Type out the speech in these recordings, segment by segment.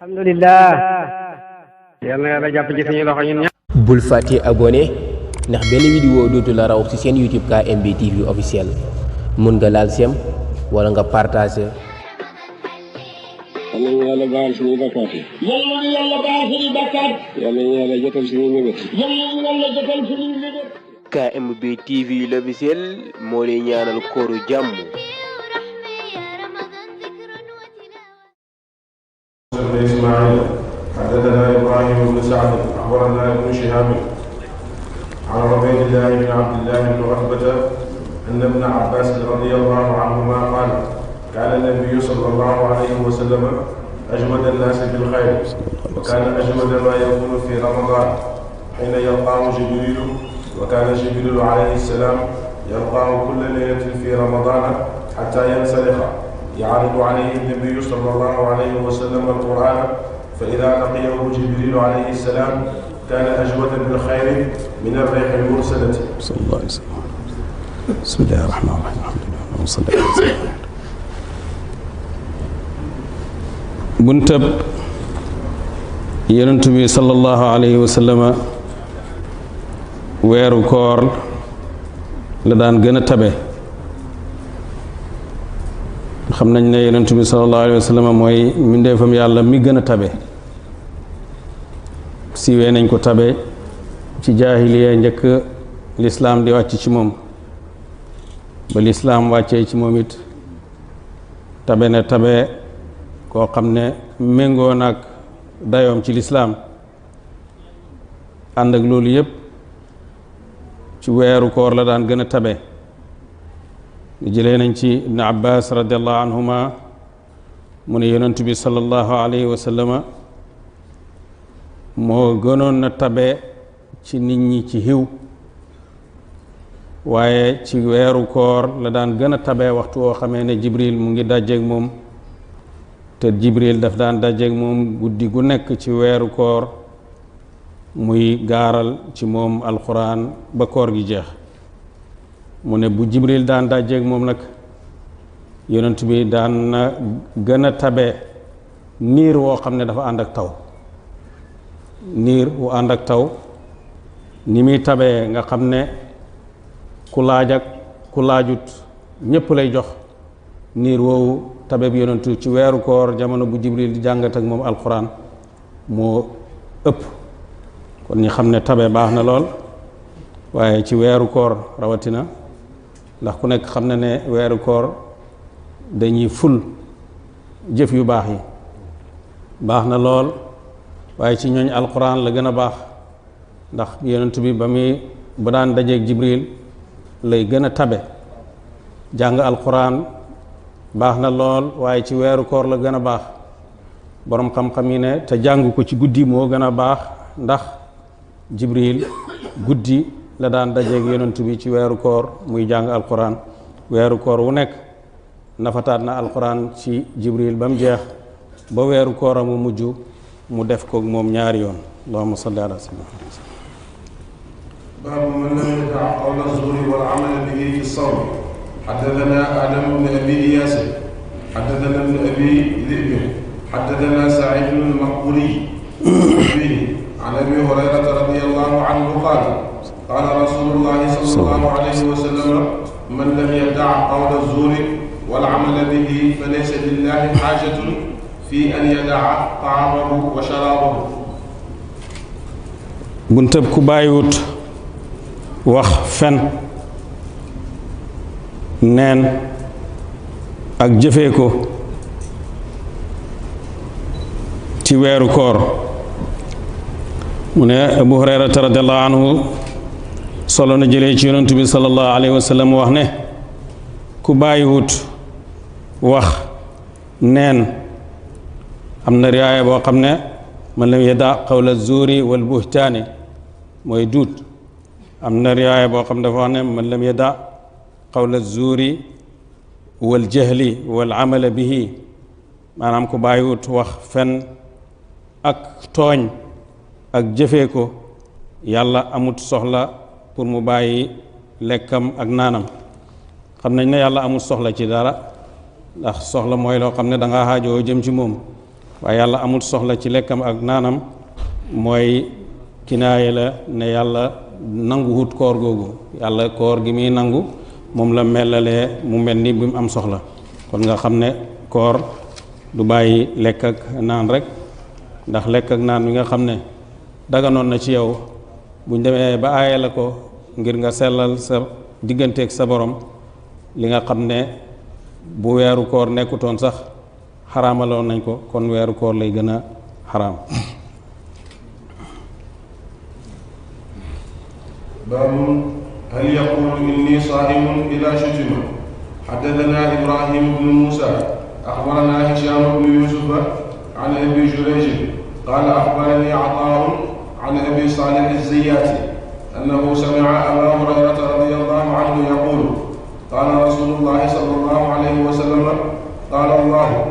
alhamdulillah yàlla na yàlla jàpp ci suñu loxo ñun ñëpp. bul fàtte abonné ndax benn vidéo dootu la raw ci seen YouTube KMB TV officiel mun nga laal sem wala nga partager. yàlla na yàlla baal suñuy bakkaat yi. yàlla na yàlla baal suñuy bakkaat. yàlla na yàlla jotal suñuy mébét. yàlla na yàlla jotal suñuy mébét. KMB TV l'officiel moo lay ñaanal kooru jàmm. إسماعيل حدثنا إبراهيم بن سعد أخبرنا ابن شهاب عن عبيد الله بن عبد الله بن عتبة أن ابن عباس رضي الله عنهما قال كان النبي صلى الله عليه وسلم أجود الناس بالخير وكان أجود ما يكون في رمضان حين يلقاه جبريل وكان جبريل عليه السلام يلقاه كل ليلة في رمضان حتى ينسلخ يعرض عليه النبي صلى الله عليه وسلم القرآن فإذا لقيه جبريل عليه السلام كان أجود بالخير من الريح المرسلة. صلى الله عليه وسلم. بسم الله الرحمن الرحيم. الحمد لله اللهم صل على سيدنا buntab yonent bi sallallahu alayhi wa sallam weeru koor la daan gën a tabe. xam nañ ne yonent bi sallallahu alayhi wa sallam mooy mbindeefam yàlla mi gën a tabe. siiwee nañ ko tabe ci jaahiliya njëkk lislaam di wàcc ci moom ba lislaam wàccee ci moom it tabe ne tabe koo xam ne méngoo nag dayoom ci lislaam. ànd ak loolu yépp ci weeru koor la daan gën a tabe. jëlee nañ ci ibn abbas radiallahu anhuma mu ne yonent bi sallallahu alayhi wa sallama moo gënoon na tabe ci nit ñi ci xiw waaye ci weeru koor la daan gën a tabe waxtu woo xamee ne jibril mu ngi dajeeg moom te jibril daf daan dajeeg moom guddi gu nekk ci weeru koor muy gaaral ci moom alquran ba koor gi jeex. mu ne bu jibril daan dajeeg moom nag yonent bi daan na gën a tabe niir woo xam ne dafa ànd ak taw. niir wu ànd ak taw ni muy tabee nga xam ne ku laaj ak ku laajut ñépp lay jox. niir woowu tabe bi yonentu ci weeru koor jamono bu jibril di jàngat ak moom alquran moo ëpp. kon ñi xam ne tabe baax na lool waaye ci weeru koor rawatina ndax ku nekk xam na ne weeru koor dañuy ful jëf yu baax yi. baax na lool waaye ci ñooñ alquran la gën a baax ndax yonent bi ba daan dajeeg jibril lay gën a tabe. jàng alquran baax na lool waaye ci weeru koor la gën a baax. boroom xam-xam yi ne te jàng ko ci guddi moo gën a baax ndax jibril guddi la daan dajeeg yonent bi ci weeru koor muy jàng alquran. weeru koor wu nekk nafataat na alquran ci jibril ba mu jeex ba weeru kooram mu mujj mu def ko moom ñaari yoon. allahumma salli ala sayyidina باب من لم يدع قول الزور والعمل به في الصوم. حدثنا آدم بن أبي إياس حدثنا ابن أبي ذئب حدثنا سعيد المقبوري عن أبي هريرة رضي الله عنه قال قال رسول الله صلى الله عليه وسلم من لم يدع قول الزور والعمل به فليس لله حاجة في أن يدع طعامه وشرابه. buntab ku bàyyiwut wax fen neen ak jëfee ko ci weeru koor. mu ne abu hurayrata radiallahu anhu solo na jëlee ci yonent bi sallallahu alayhi wa sallam wax ne ku bàyyiwut wax neen am na riwaaya boo xam ne man lam yada qawla zuuri wal buhtaani mooy duut. am na riwaaya boo xam dafa wax ne man lam yada qawla zuuri wal jahli wal amala bihi maanaam ku bàyyiwut wax fen ak tooñ ak jëfee ko yàlla amut soxla pour mu bàyyi lekkam ak naanam. xam nañ ne yàlla amut soxla ci dara ndax soxla mooy loo xam ne da ngaa xaajoo jëm ci moom waaye yàlla amul soxla ci lekkam ak naanam mooy kinaaye la ne yàlla nangu wut koor googu yàlla koor gi muy nangu moom la melalee mu mel ni bi mu am soxla kon nga xam ne koor du bàyyi lekk ak naan rek ndax lekk ak naan bi nga xam ne daganoon na ci yow buñ demee ba aaye la ko ngir nga sellal sa digganteeg sa borom li nga xam ne bu weeru koor nekkutoon sax xaraamaloon nañ ko kon weeru koor lay gën a xaraam. باب هل يقول إني صائم إذا شتم؟ حدثنا إبراهيم بن موسى أخبرنا هشام بن يوسف عن أبي جريج قال أخبرني عطاء عن أبي صالح الزياتي أنه سمع أبا هريرة رضي الله عنه يقول قال رسول الله صلى الله عليه وسلم قال الله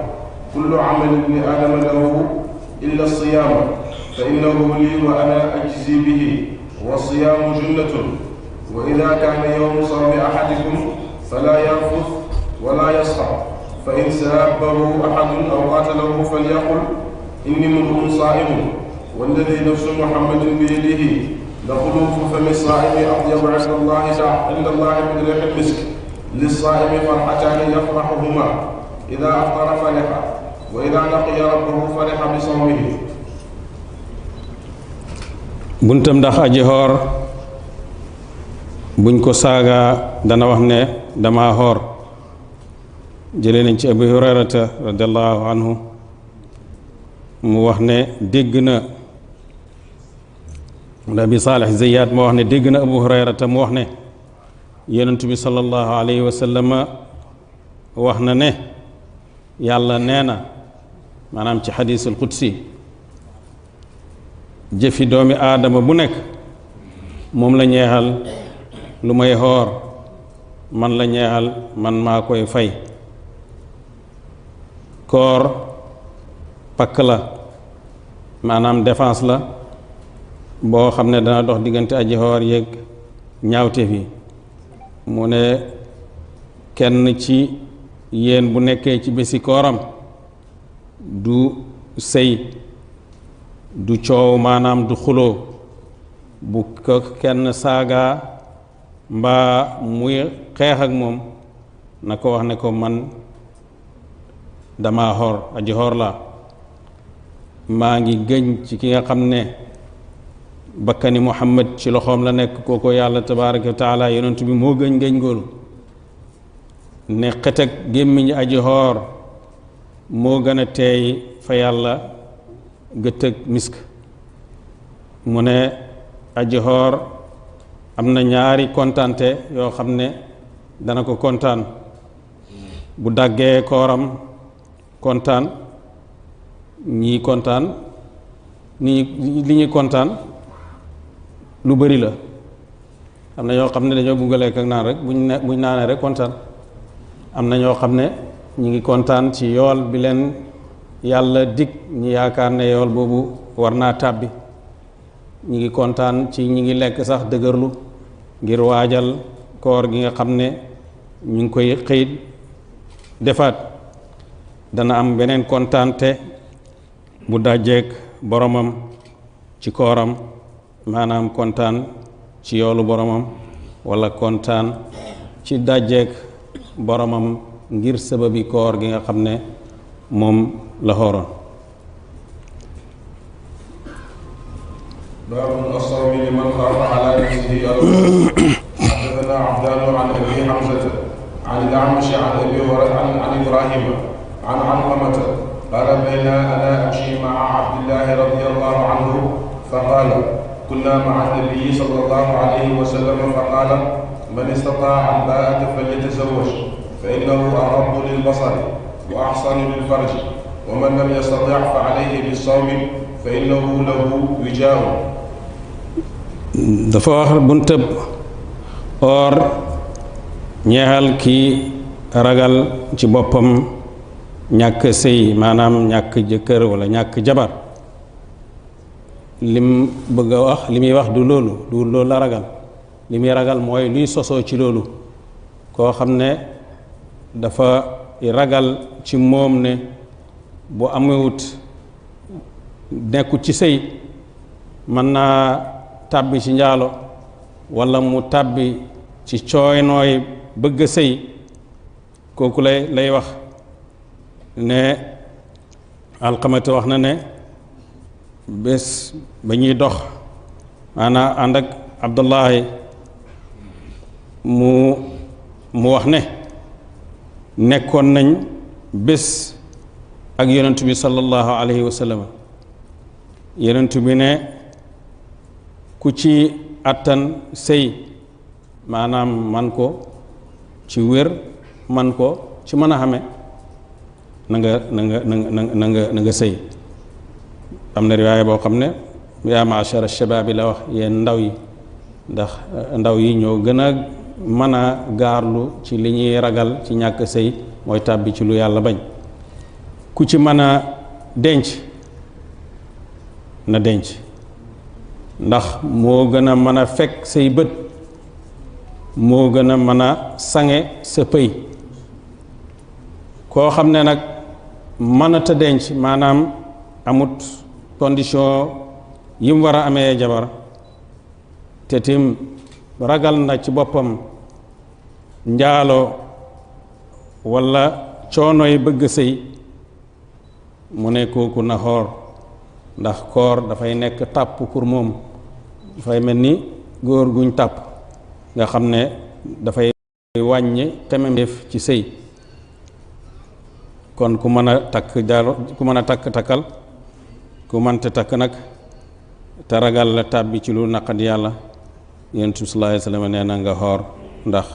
كل عمل ابن آدم له إلا الصيام فإنه لي وأنا أجزي به والصيام جنة وإذا كان يوم صوم أحدكم فلا يرفث ولا يسخر فإن سابه أحد أو قاتله فليقل إني امرؤ صائم والذي نفس محمد بيده لخلوف فم الصائم أطيب عند الله من ريح المسك للصائم فرحتان يفرحهما إذا أفطر فرح وإذا لقي ربه فرح بصومه. buntam ndax aji xoor buñ ko saaga dana wax ne dama xoor jëlee nañ ci Abu Hurayrata radiallahu anhu mu wax ne dégg na Abi Salih Zayyat mu wax ne dégg na Abu Hurayrata mu wax ne yonent bi sallallahu alayhi wa sallam wax na ne yàlla nee na maanaam ci xadiisul qudsi jëfi doomi aadama bu nekk moom la ñeexal lu may xoor man la ñeexal man maa koy fay koor pakk la maanaam défense la boo xam ne dana dox diggante aji xoor yeeg ñaawteef yi mu ne kenn ci yéen bu nekkee ci bési kooram du sëy du coow maanaam du xuloo bu ko kenn saaga mbaa muy xeex ak moom na ko wax ne ko man dama xoor aji xoor la maa ngi gëñ ci ki nga xam ne bakkani Muhammad ci loxoom la nekk kooko yàlla tabaraka wa taala yonent bi moo gëñ gëñ góolu ne xet ak gémmiñ aji xoor moo gën a teey fa yàlla gëttëg misk mu ne aji xoor am na ñaari kontante yoo xam ne dana ko kontaan bu daggee kooram kontaan ñii kontaan li ñuy kontaan lu bari la am na ñoo xam ne dañoo bugg a lekk ak naan rek buñ naanee rek kontaan am na ñoo xam ne ñi ngi kontaan ci yool bi leen yàlla dig ñi yaakaar ne yool boobu war naa tàbbi ñi ngi kontaan ci ñi ngi lekk sax dëgërlu ngir waajal koor gi nga xam ne ñu ngi koy xëyit defaat dana am beneen kontaante bu dajjeek boromam ci kooram maanaam kontaan ci yoolu boromam walla kontaan ci dajjeek boromam ngir sababi koor gi nga xam ne moom la xooroon. باب الصوم لمن خاف على نفسه حدثنا عبدان عن ابي حمزه عن الاعمش عن ابي هريره عن ابراهيم عن علقمه قال بين انا امشي مع عبد الله رضي الله عنه فقال كنا مع النبي صلى الله عليه وسلم فقال من استطاع الباءة فليتزوج فانه اغض للبصر واحسن للفرج ومن لم يستطع فعليه بالصوم فانه له وجاء. dafa wax buntëb or ñeexal ki ragal ci boppam ñàkk sëy maanaam ñàkk jëkkër walla ñàkk jabar lim bëgg a wax li muy wax du loolu la ragal li muy ragal mooy luy sosoo ci loolu koo xam ne dafa ragal ci moom ne bu amewut nekkut ci sëy mën naa tàbbi ci njaalo walla mu tàbbi ci cooynooy bëgg a sëy kooku lay wax ne alxamati wax na ne bés ba ñuy dox maanaam ànd ak Abdullahi mu wax ne nekkoon nañ bés ak yonent bi sallallahu alayhi wa sallam yonent bi ne ku ci attan sëy maanaam man ko ci wér man ko ci mën a xame na nga sëy am na riwaaya boo xam ne yaa maachara shabaabi la wax yéen ndaw yi ndax ndaw yi ñoo gën a mën a gaarlu ci li ñuy ragal ci ñàkk sëy mooy tàbbi ci lu yàlla bañ ku ci mën a denc na denc ndax moo gën a mën a fekk say bët moo gën a mën a sange sa pëy koo xam ne nag mënata denc maanaam amut condition yi mu war a amee jabar te tim ragal na ci boppam njaaloo walla coono yi bëgg sëy mu ne kooku na xoor ndax koor dafay nekk tàpp pour moom dafay mel ni góor guñ tàpp nga xam ne dafay wàññi xemmeef ci sëy kon ku mën a takk jaaro ku mën a takkal ku mënte takk nag te ragal la tàbbi ci lu naqat yàlla yonent bi sallallahu alayhi wa sallam nee na nga xoor ndax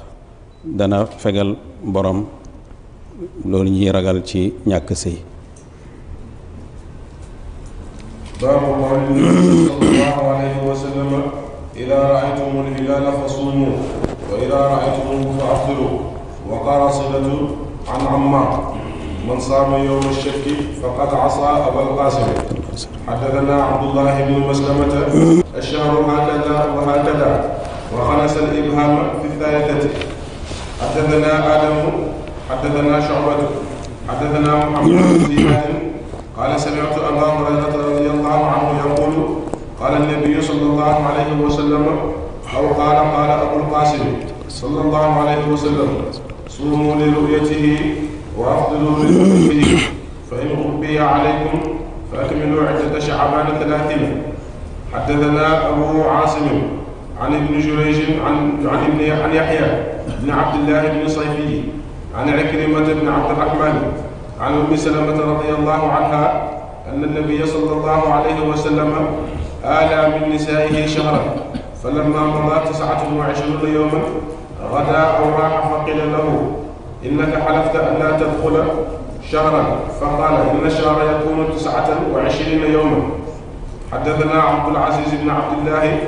dana fegal borom loolu ñuy ragal ci ñàkk sëy باب قول النبي صلى الله عليه وسلم إذا رأيتم الهلال فصوموا وإذا رأيتموه فأفطروا وقال صلة عن عمار من صام يوم الشك فقد عصى أبا القاسم حدثنا عبد الله بن مسلمة الشهر هكذا وهكذا وخنس الإبهام في الثالثة حدثنا آدم حدثنا شعبة حدثنا محمد بن زياد قال سمعت أبا هريرة رضي الله عنه يقول قال النبي صلى الله عليه وسلم أو قال أبو القاسم صلى الله عليه وسلم صوموا لرؤيته وأفضلوا لرؤيته فإن خبي عليكم فأكملوا عدة شعبان 30 حدثنا أبو عاصم عن ابن جريج عن يحيى بن عبد الله بن صيفي عن عكرمة بن عبد الرحمن عن أم سلمة رضي الله عنها أن النبي صلى الله عليه وسلم آلى من نسائه شهرا فلما مضى 29 يوما غدا أو راح فقيل له إنك حلفت أن لا تدخل شهرا فقال إن الشهر يكون 29 يوما حدثنا عبد العزيز بن عبد الله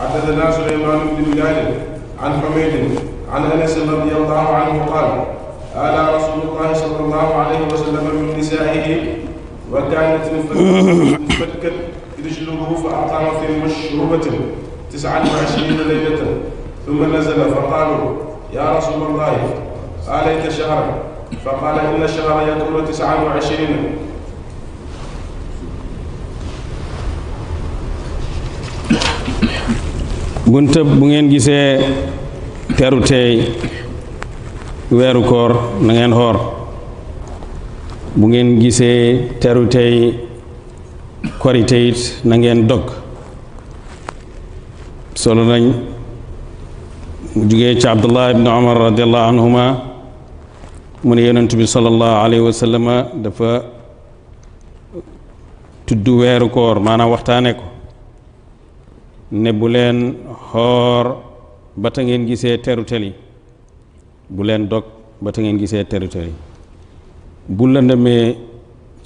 حدثنا سليمان بن بلال عن حميد عن أنس رضي الله عنه قال آلى رسول الله صلى الله عليه وسلم من نسائه وكانت انفكت رجله فأقام في مشروبة 29 ليلة ثم نزل فقالوا يا رسول الله آليت شهرا فقال إن الشهر يكون 29 bunte bu ngeen gisee teru tey weeru koor na ngeen xoor bu ngeen gisee teru tey korite it na ngeen dog solo nañ mu jugee ci Abdullah ibn Umar radiallahu anhuma mu ne yonent bi sallallahu alayhi wa sallama dafa tudd weeru koor maanaam waxtaane ko ne bu leen xoor ba ta ngeen gisee terutel yi bu leen dog ba ta ngeen gisee terutel yi bu lëndëmee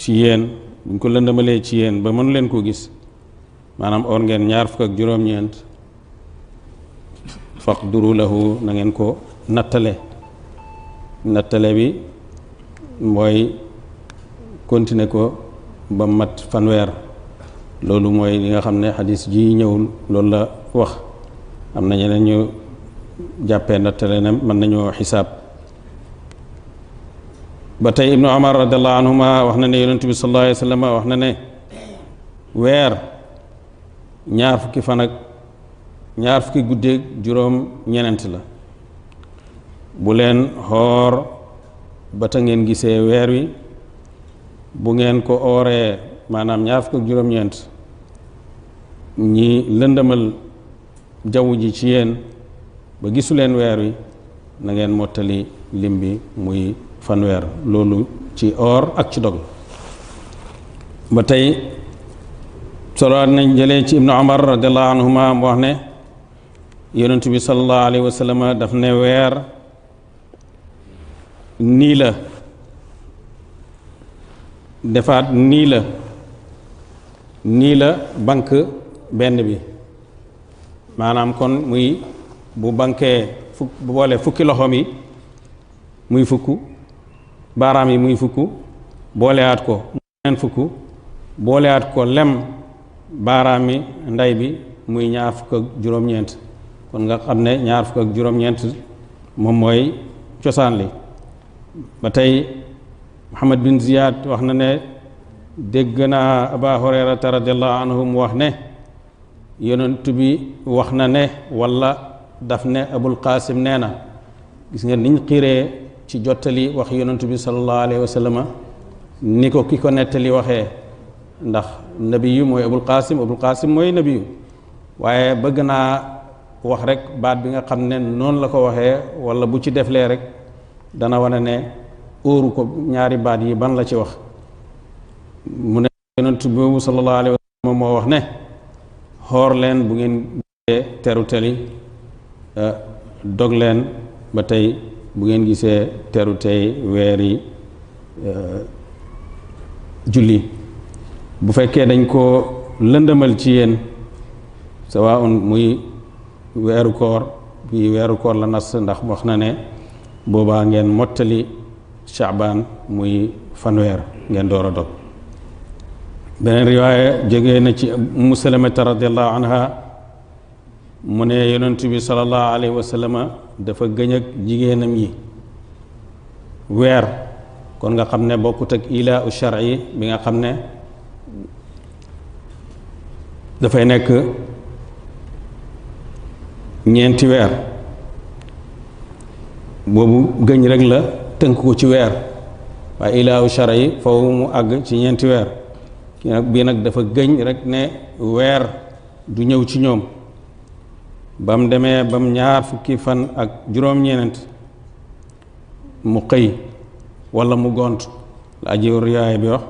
ci yéen buñ ko lëndëmalee ci yéen ba mënu leen koo gis maanaam or ngeen 29 faqduru lahu na ngeen ko nattale bi mooy continuer ko ba mat fanweer loolu mooy li nga xam ne xadis ji ñëwul loolu la wax am na ñeneen ñu jàppee nattale ne mën nañoo xisaab ba tey ibnu Umar radiallahu anhuma wax na ne yonent bi sallallahu alayhi wa sallam wax na ne weer ñaar fukki fan ak ñaar fukki guddeeg juróom ñenent la bu leen xoor ba ta ngeen gisee weer wi bu ngeen ko ooree maanaam ñaar fukk ak juróom-ñeent ñi lëndëmal jaww ji ci yéen ba gisu leen weer wi na ngeen mottali lim bi muy fanweer loolu ci oor ak ci dog ba tey solowaat nañ jëlee ci ibnu umar radiallahu anhuma mu wax ne yonent bi sallallahu alayhi wa sallam daf ne weer nii la defaat nii la bank benn bi maanaam kon muy bu bankee bu boole fukki loxoom yi muy fukk baaraam yi muy fukk booleyaat ko neen fukk booleyaat ko lem baaraam yi ndey bi muy ñaar fukk ak juróom-ñeent kon nga xam ne ñaar fukk ak juróom-ñeent moom mooy cosaan li ba tey Muhammad bin Ziyad wax na ne dégg naa Aba Hurayrata radiallahu anhu mu wax ne yonent bi wax na ne wala daf ne Abul Qasim nee na gis nga niñ xiiree ci jottali wax yonent bi sallallahu alayhi wa sallam ni ko ki ko nettali waxee ndax nabiyu mooy Abul Qasim mooy nabiyu waaye bëgg naa wax rek baat bi nga xam ne noonu la ko waxee wala bu ci deflee rek dana wane ne óoru ko ñaari baat yi ban la ci wax mu ne yonent boobu sallallahu alayhi wa sallam moo wax ne xoor leen bu ngeen gisee teru teli dog leen ba tey bu ngeen gisee teru tey weeri julli bu fekkee dañ ko lëndëmal ci yéen sawaun muy weeru koor bi weeru koor la nas ndax wax na ne boobaa ngeen mottali Shaabaan muy fanweer ngeen door a dog beneen riwaaya jógee na ci Ummu Salamata radiallahu anha mu ne yonent bi sallallahu alayhi wa sallam dafa gëñ ak jigéenam yi weer kon nga xam ne bokkut ak ilaa u shar'i bi nga xam ne dafay nekk ñeenti weer boobu gëñ rek la tënk ko ci weer waaye ilaahu shara yi foofu mu àgg ci ñeenti weer kii nag bii nag dafa gëñ rek ne weer du ñëw ci ñoom ba mu demee ba mu ñaar fukki fan ak juróom-ñeent mu xëy walla mu gont la ajiw riyaay bi wax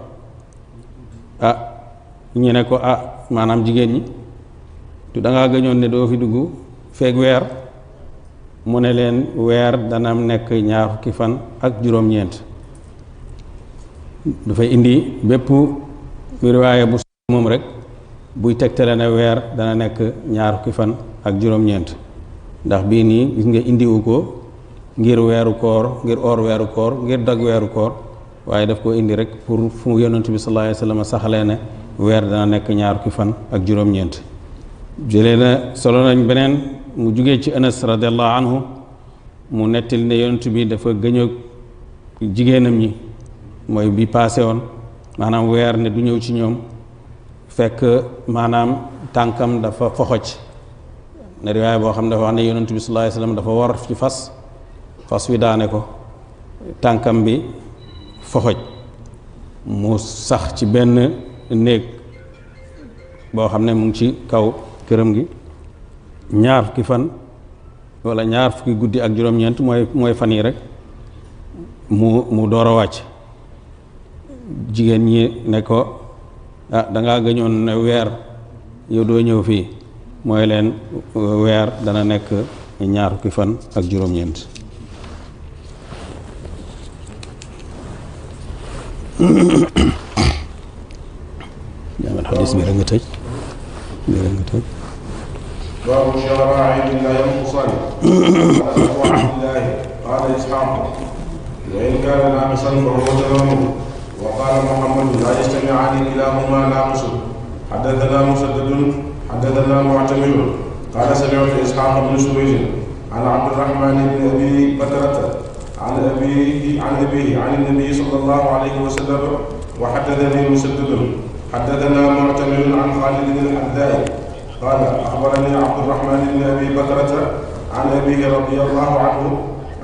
ñu ne ko maanaam jigéen ñi du dangaa gëñoon ne doo fi dugg feeg weer mu ne leen weer dana nekk ñaar fukki fan ak juróom-ñeent dafay indi bépp riwaaya bu moom rek buy tegtale ne weer dana nekk ñaar fukki fan ak juróom-ñeent ndax bii nii gis nga indiwu ko ngir weeru koor ngir or weeru koor ngir dag weeru koor waaye daf ko indi rek pour fu yonent bi sallallahu alayhi wa sallam saxalee ne weer dana nekk ñaar fukki fan ak juróom-ñeent jëlee na solo nañ beneen mu jugee ci Anas radiallahu anhu mu nettali ne yonent bi dafa gëñoo jigéenam ñi mooy bi passé woon maanaam weer ne du ñëw ci ñoom fekk maanaam tànkam dafa foxoj ne riwaaya boo xam ne dafa wax ne yonent bi sallallahu alayhi wasallam dafa war ci fas wi daane ko tànkam bi foxoj mu sax ci benn néeg boo xam ne mu ngi ci kaw këram gi ñaar fukki fan wala ñaar fukki guddi ak juróom-ñeent mooy fan yi rek mu door a wàcc jigéen ñi ne ko dangaa gëñoon ne weer yow doo ñëw fii mooy leen weer dana nekk ñaar fukki fan ak juróom-ñeent jàngal xadis bi rek nga tëj باب الشرائع لا ينقصان قال ابو عبد الله قال اسحاق وان كان ناقصا فهو تمام وقال محمد لا يجتمعان كلاهما ناقص حدثنا مسدد حدثنا معتمر قال سمعت اسحاق بن سويد عن عبد الرحمن بن ابي بكرة عن ابيه عن النبي صلى الله عليه وسلم وحدثني مسدد حدثنا معتمر عن خالد الحذاء قال أخبرني عبد الرحمن بن أبي بكرة عن أبيه رضي الله عنه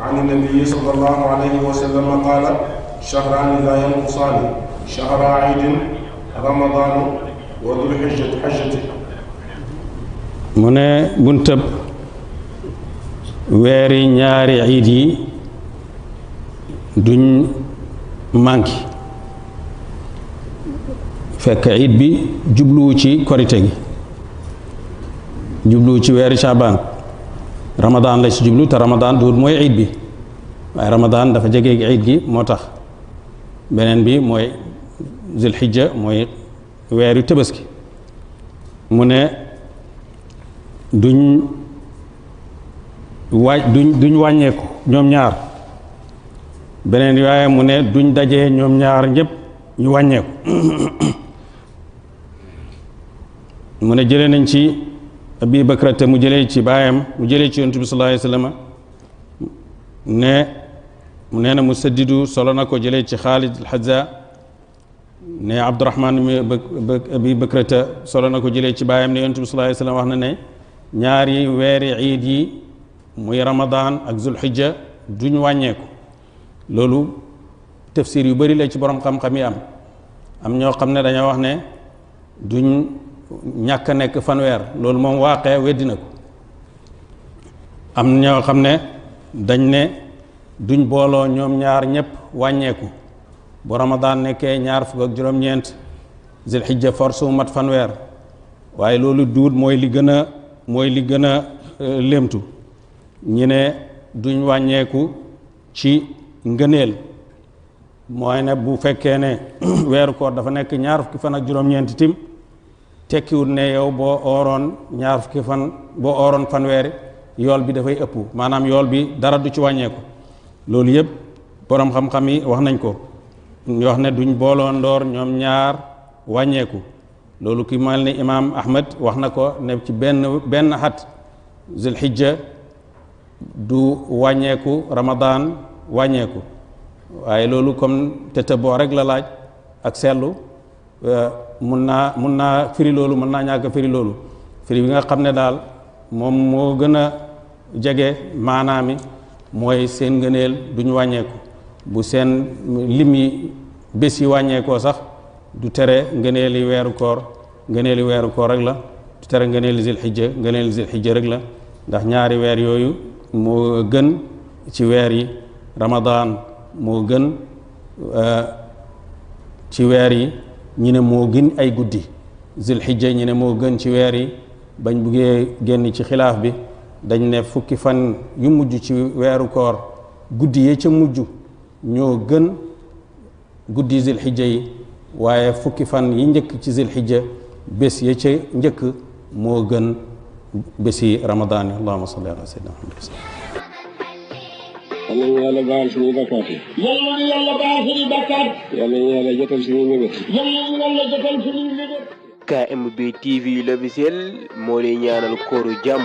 عن النبي صلى الله عليه وسلم قال شهران لا ينقصان شهر عيد رمضان وذو الحجة حجته. mu ne buntëb weeri ñaari iid yi duñ manki fekk iid bi jubluwu ci korite gi jubluwu ci weeri Shaabaan Ramadan la ci jublu te Ramadan duut mooy iid bi waaye Ramadan dafa jege iid gi moo tax beneen bi mooy Zulhijja mooy weeru Tabaski mu ne duñ wàññeeku ñoom ñaar beneen waaye mu ne duñ dajee ñoom ñaar ñëpp ñu wàññeeku mu ne jëlee nañ ci Abi Bakra te mu jëlee ci baayam mu jëlee ci Yonent bi sallallahu alayhi wa sallam ne mu nee na Musaddidu solo na ko jëlee ci Xaalid al-Hazza ne Abdurahman Abi Bakrata solo na ko jëlee ci baayam ne Yonent bi sallallahu alayhi wa sallam wax na ne ñaari weeri iid yi muy Ramadan ak Zulhijja duñ wàññeeku loolu tafsir yu bari la ci borom xam-xam yi am ñoo xam ne dañoo wax ne duñ ñàkk a nekk fanweer loolu moom waaqee weddi na ko am ñoo xam ne dañ ne duñ booloo ñoom ñaar ñëpp wàññeeku bu Ramadan nekkee ñaar fukk ak juróom-ñeent Zulhijja force mu mat fanweer waaye loolu duut mooy li gën a lémtu ñi ne duñ wàññeeku ci ngëneel mooy ne bu fekkee ne weeru koor dafa nekk ñaar fukki fan ak juróom-ñeenti tim tekkiwul ne yow boo ooroon ñaar fukki fan boo ooroon fanweeri yool bi dafay ëpp maanaam yool bi dara du ci wàññeeku loolu yëpp borom xam-xam yi wax nañ ko ñu wax ne duñ booloo ndoor ñoom ñaar wàññeeku loolu ki mel ni imaam Ahmad wax na ko ne ci benn xat Zulhijja du wàññeeku Ramadan wàññeeku waaye loolu comme tëtëboo rek la laaj ak seetlu mun naa firi loolu mën naa ñàkk firi loolu firi bi nga xam ne daal moom moo gën a jege maanaami mooy seen ngëneel duñ wàññeeku bu seen lim yi bés yi wàññeekoo sax du tere ngëneeli weeru koor rek la du tere ngëneeli Zulhijja rek la ndax ñaari weer yooyu moo gën ci weer yi Ramadan moo gën ci weer yi ñu ne moo gën ay guddi Zulhijja ñu ne moo gën ci weer yi bañ buggee génn ci xilaaf bi dañ ne fukki fan yu mujj ci weeru koor guddi yi ca mujj ñoo gën guddi Zulhijja yi waaye fukki fan yi njëkk ci Zulhijja bés ya ca njëkk moo gën bési Ramadan yi allahumma salli ala sayyidina Muhammad yal nañu yàlla baal suñuy bakkaat yi. yal nañu yàlla baal suñuy bakkaat. yal nañu yàlla jotal suñuy mébét. yal nañu yàlla jotal suñuy mébét. KMB TV l'officiel moo lay ñaanal kooru jàmm